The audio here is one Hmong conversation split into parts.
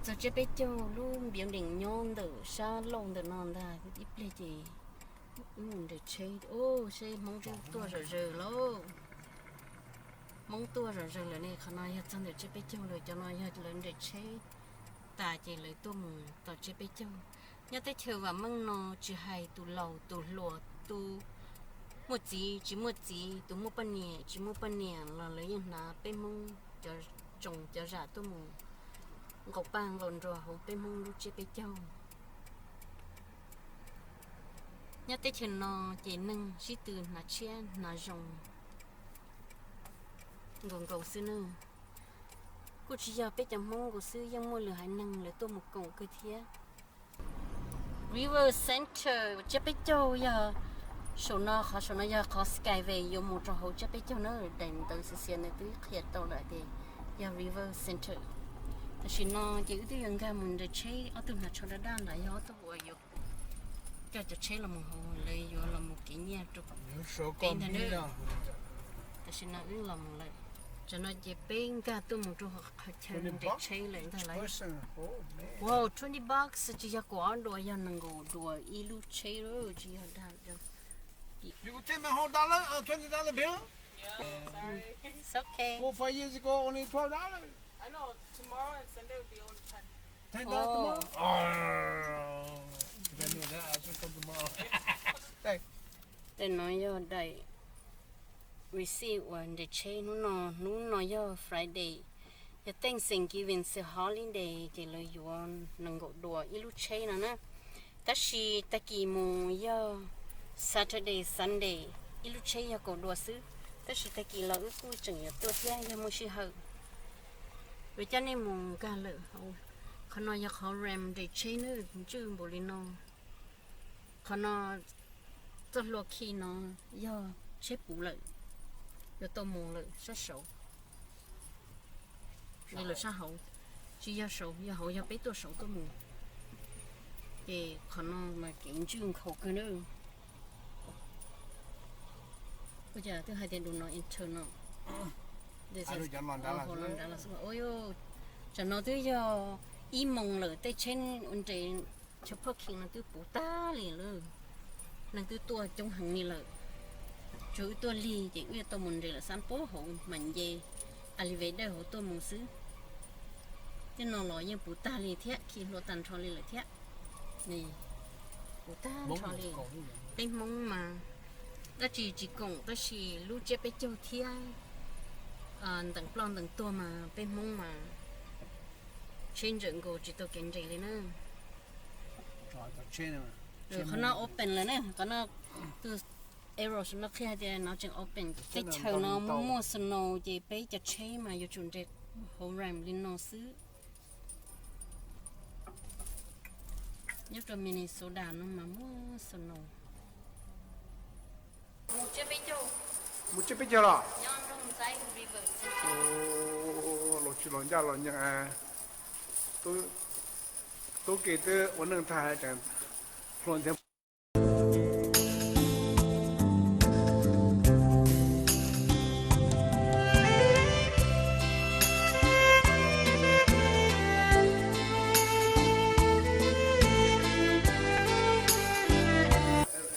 Txog tsiab peb caug lub building nyob ntawm sab laug ntawm no ntag, ib pliag ces wb mus nres tsheb. Seb Hmoob twb tuaj zom zaws lauj. Hmoob tuaj zom zaws lawm ne. Qhov no yog txog ntawm tsiab peb caug lawm, cov no yog lawv nres tsheb tas ces lawv tuaj mus tom tsiab peb caug. Nyob teb chaws vam meej no tsis hais tus laus tus hluas, tus muaj txiv tsis muaj txiv, tus muaj poj niam tsis muaj poj niam los lawv yeej hnav peb Hmoob cov tsoos cov zam tuaj mus nqaus paj nqaus nruas hauv peb Hmoob lub tsiab peb caug. Nyob teb chaws no ces neeg sib tw hnav tshiab hnav zoo nkaus nkaus xwb na. Kuj tsis yog peb cov Hmoob nkaus xwb, yeej muaj lwm haiv neeg lawv tuaj mus koom kawg thiab. River Center tsiab peb caug yog saum no, qhov saum no yog qhov Skyway yuav mus rau hauv tsiab peb caug na. Daim ntawv xiav xiav ntawd twb qhia tau lawm tias yog River Center. Tam sim no ces wb twb yuav nkag mus nres tsheb, ob tug hnav tsho daj daj ntawd yog ob tug uas yuav coj cov tsheb los mus hauv, lawv yuav los mus kev nyiaj rau peb ntag na. Tam sim no wb los mus lawm. Tam no ces peb nkag tuaj mus rau qhov chaw nres tsheb lawm ntag lauj. Wow, twenty bucks tsis yog kaum ob duas, yog nees nkaum duas ib lub tsheb lawm, tsis yog dag. You could take my whole dollar, uh, twenty dollar bill. It's okay. Four, five years ago, only twelve dollars. I know, tomorrow and Sunday would be only ten. Ten dollars tomorrow? Oh, if I knew that, I should come tomorrow. Thanks. Tej no yog daim receipt uas nres tsheb hnub no, hnub no yog Friday, yog Thanksgiving xwb holiday ces lawv yuav nees nkaum duas ib lub tsheb no na. Tab sis tag kis mus yog Saturday, Sunday, ib lub tsheb yog kaum duas xwb. Tab sis tag kis los wb kuj tseem yuav tuaj thiab yog muaj sij hawm. Yuav coj nej mus nkag lawm. Qhov no yog qhov ramp nres tsheb na, ntswj npaum li no. Qhov no txoj hlua khi no yog tsheb puv lawm, yuav tau mus lawm sab saud, li lawm sab hauv, tsis yog saud, yog hauv yog peb tuaj saud tuaj mus. Ces qhov no mas kev ntswj nkhaus kawg na. Ua cas twb hais tias do not enter no. Tsam no twb yog ib moos lawm, tej tsheb ua nres chaw parking no twb puv tag li lawm. Neeg twb tuaj coob heev li lawm. Tsuas wb tuaj lig ces wb yuav tau mus nres lawm xab pab hauv mam nce elevator hauv tuaj mus xwb. Tej no los yeej puv tag li thiab, khi hlua tag nrho li lawm thiab. Puv tag nrho li. Peb Hmoob mas dab tsi tsis koom tab sis lub tsiab peb caug thiab ntees ploj ntees tuag mas peb Hmoob mas tsheb ntsawm nkaus tsis tau kev nres li na. Qhov no open lawm na, qhov no tus arrow no qhia hais tias no tseem open. Teb chaws no muaj snow ces peb cov tsheb mas yuav tsum nres hauv ramp li no xwb. Nyob rau Minnesota no mas muaj snow. Mus tsiab peb caug los? Los tsis los ncaj los nyeej. Tub ki twb ua neej tag tseem hluas ntxiag.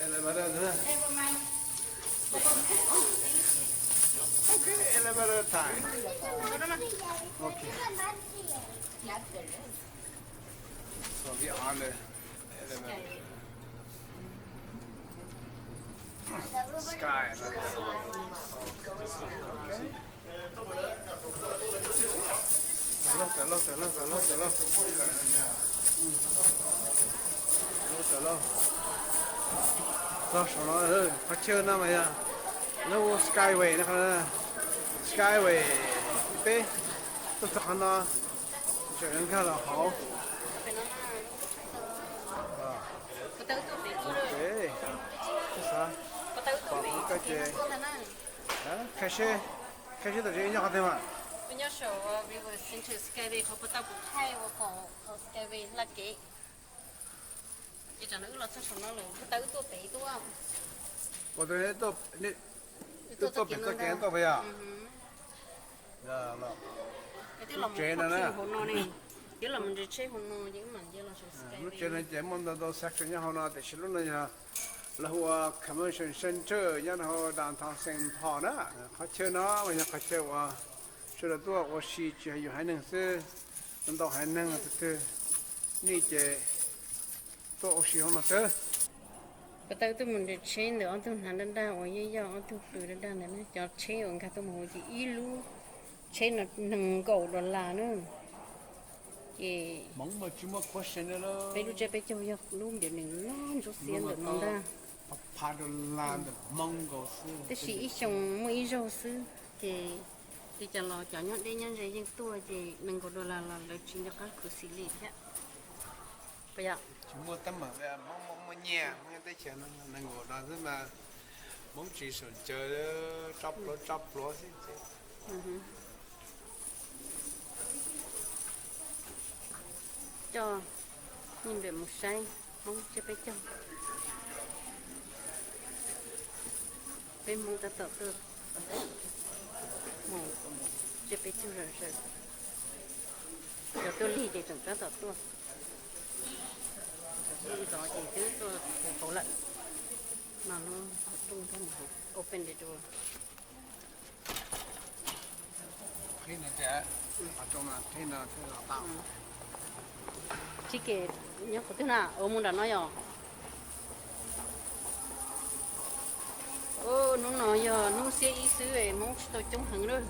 Elevator. Okay, elevator time. Okay. So we on the elevator. Sky. Okay. Tawm lauj, tawm lauj, tawm lauj, tawm lauj, tawm lauj. Tawm lauj, tawm lauj. Txog saum no, qhov chaw no mas yog lub Skyway no, Skyway peb tuaj txog qhov no, tseem nkag los hauv. Koj xav pom koj ces khav seb, khav seb tam sim nyob qhov twg mas. Nyob saum River Center Skyway qhov puag ta kuv thaij ua kom Skyway hla kev. Ces tam no wb los txog saum no lawm, puag ta wb tuaj pem tuaj. Wb tuaj pem txoj kev tuaj puas yog? Twb los tsev no na. Hauv no ne. Lub tsev no ces muaj ntau ntau section nyob hauv no, tiam sis lub no yog lawv hu ua Convention Center nyob rau hauv downtown Saint Paul na. Qhov chaw no yog qhov chaw uas sawv daws tuaj ua si, tsis hais yus haiv neeg xwb, ntau haiv neeg tus twg nej ces tuaj ua si hauv no xwb. Kuv tau tuaj mus nrhiav tsheb ntawm ob tug hnav daj daj uas yog yog ob tug pw daj daj ntawd na, cov tsheb uas nkag tuaj mus hauv ces ib lub tsheb no nees nkaum dollar na. Ces peb lub tsiab peb caug yog lub npiav nees loj ntsuab xiab ntawm no ntag. Tab sis ib xyoo muaj ib zaug xwb, ces li cas los cov nyob deb nyob ze yeej tuaj, ces nees nkaum dollar los lawv tsis nco qab khuv xim li thiab. Tsis muaj teeb meem, Hmoob muaj nyiaj, Hmoob teb chaws nees nkaum dollar xwb mas Hmoob tsis saum caw, tsob pluav tsob pluav xwb ces. Coj Nyiaj Npliam mus saib Hmoob tsiab peb caug. Peb Hmoob tab tom tuaj mus tsiab peb caug zom zaws. Cov tuaj lig ces tseem tab tom tuaj. Cov tuaj ntxov ces twb tuaj puv pauv lawm. No lub qhov rooj thiab mus hauv open the door. Tsis kev nyob qhov twg na, ua mus nram no yom. Hnub no yog hnub xiab ib xwb, Hmoob tsis tau coob heev lawm,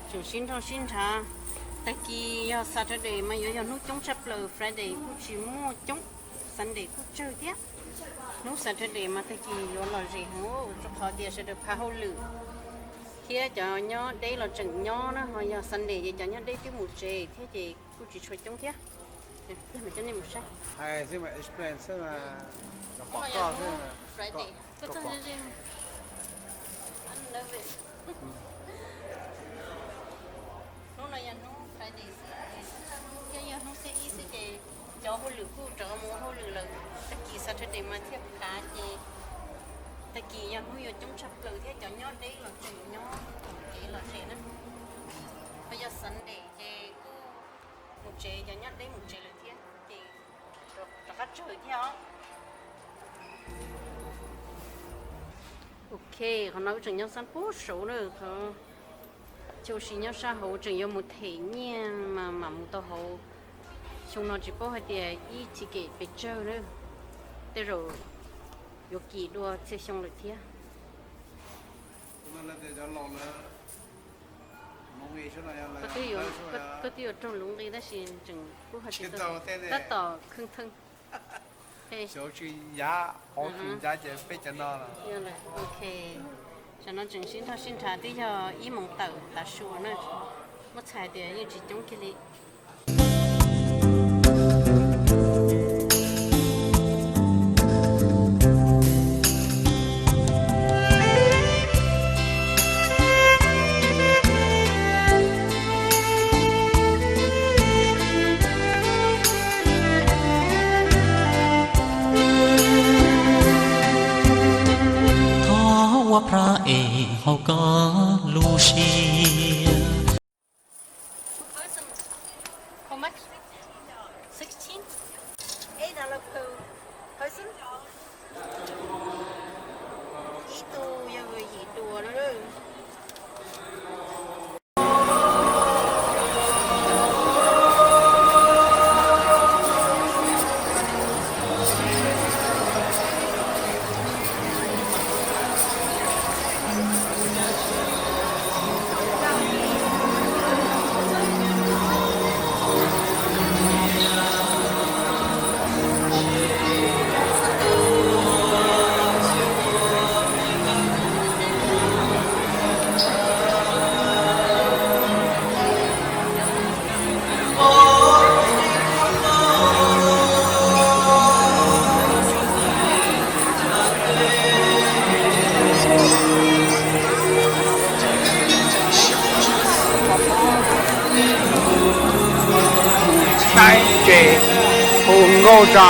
tseem sib nrauj sib nrhav. Tag kis yog Saturday mas yuav yog hnub coob tshaj plaws, Friday kuj tsis muaj coob, Sunday kuj tsawg thiab. Hnub Saturday mas tag kis yuav lom zem heev, rau qhov tias sawv daws phav hauj lwm thiab cov nyob deb los tseem nyob na, ho yog Sunday ces cov nyob deb twb mus tsev thiab ces kuj tsis tshua coob thiab. Coj nej mus saib. Hnub no yog hnub Friday xwb, thiab yog hnub xiab ib xwb ces cov hauj lwm kuj rov mus hauj lwm lawm. Tag kis Saturday mas thiaj phav ces tag kis yog hnub yuav coob tshaj plaws thiab cov nyob deb los tseem nyob, kev lom zem na. Ho yog Sunday ces kuj mus tsev, cov nyob deb mus tsev lawm thiab ces rov qab tsawg thiab os. Ok, qhov no wb tseem nyob xab puag saud na, qhov chaw ua si nyob sab hauv, tseem yuav mus them nyiaj mas mam mus tau hauv. Xyoo no tsis paub hais tias ib ticket pes tsawg na, tej zaum yuav kim dua txhia xyoo lawm thiab. Koj twb yuav raug lub nqi tab sis tseem pub hais tias tab tom kheej theej. Ok, tam no tseem sib nrog sib nrhav twb yog ib moos tawm tav su na, muab txhais tias yeej tsis coob kiag li. Thov ua phaj es haum koj lub siab. How much? Sixteen? Eight dollar per person? Ib tug yog yim dua na. Saib ces hu nkauj tso.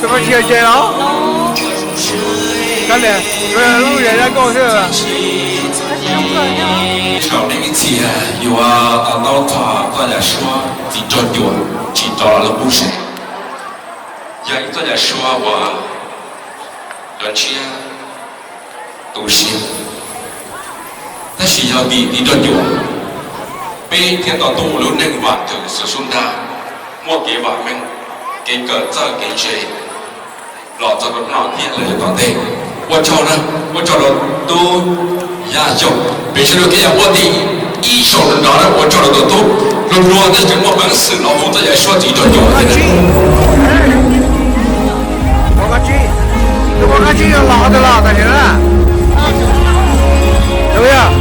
Tus koj tsis yog ces los? Kab lias, lub yog dab nkauj xwb. Thaum nej ib txhia yuav to taub txog txoj yam suab txiv nraug cuam tsis rov los lub qub seb, yog ib txoj yam suab uas cov ntshiab tu siab. Tab sis yog vim txiv nraug cuam, peb thiaj tau tuaj ua lub neej vam kawm xov xub nrag, muaj kev vam meej, kev kawm txawj kev ntse los txog rau no thiab lawm yav tom ntej. Ua tsaug na, ua tsaug rau tub Yaj Xyooj, peb sawv daws kev yam ua tim ib zaug nrov na, ua tsaug rau tus tub hluas hluas tab sis muaj peev xwm los hu txoj yam suab txiv nraug cuam thiab. Tus poj kab tsib yog los qhov twg los tam sim no na? Tus yog,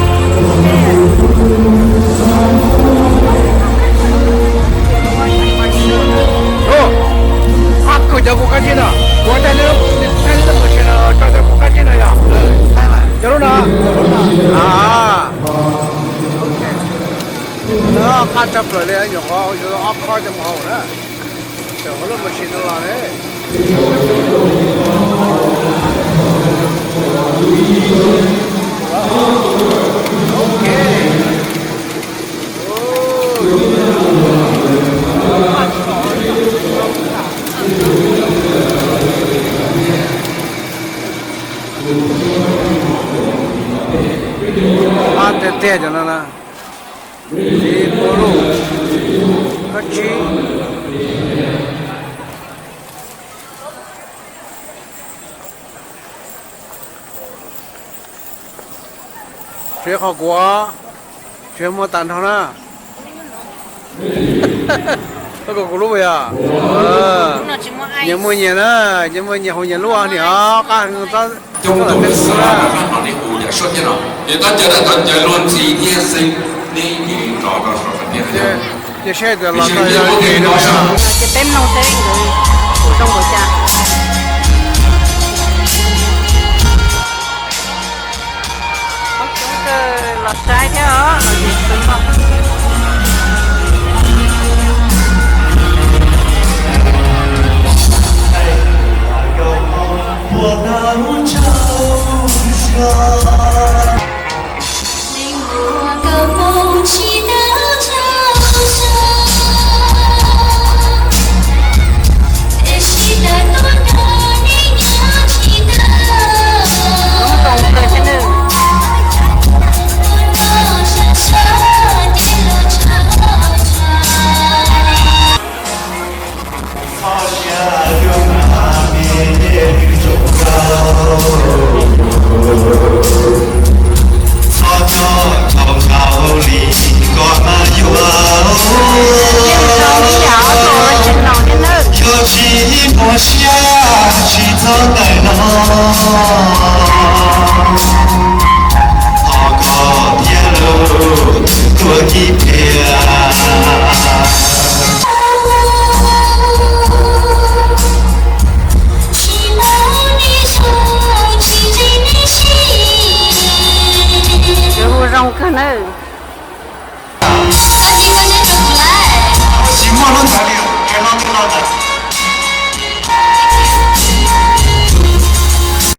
ab, kawg cov kuv kab tsib no, kuv thaij lub, thaij lub mus tsis no, tso cov kuv kab tsib no yog cov lub no. A, qab tshaj plaws li, nyuam qhuav yuav ob khob coj mus haus na. Tam qhov lub mas sis no los ne. Ab, tiag tiag cov no na. Txiv pua luj, kab tsib. Tsev qhov kuav, tsev muaj tag nrho na. Koj kom kuv lub puas yog? Nyias muaj nyias na, nyias muaj nyias haus nyias lub niam qab heev txob. Ces saib tias los tau yog li no. Ces peb mloog seb nkawd hu zoo npaum cas. Coob kawg, los saib thiab os, los zem kawg nkaus. Hu zoo kawg nawb.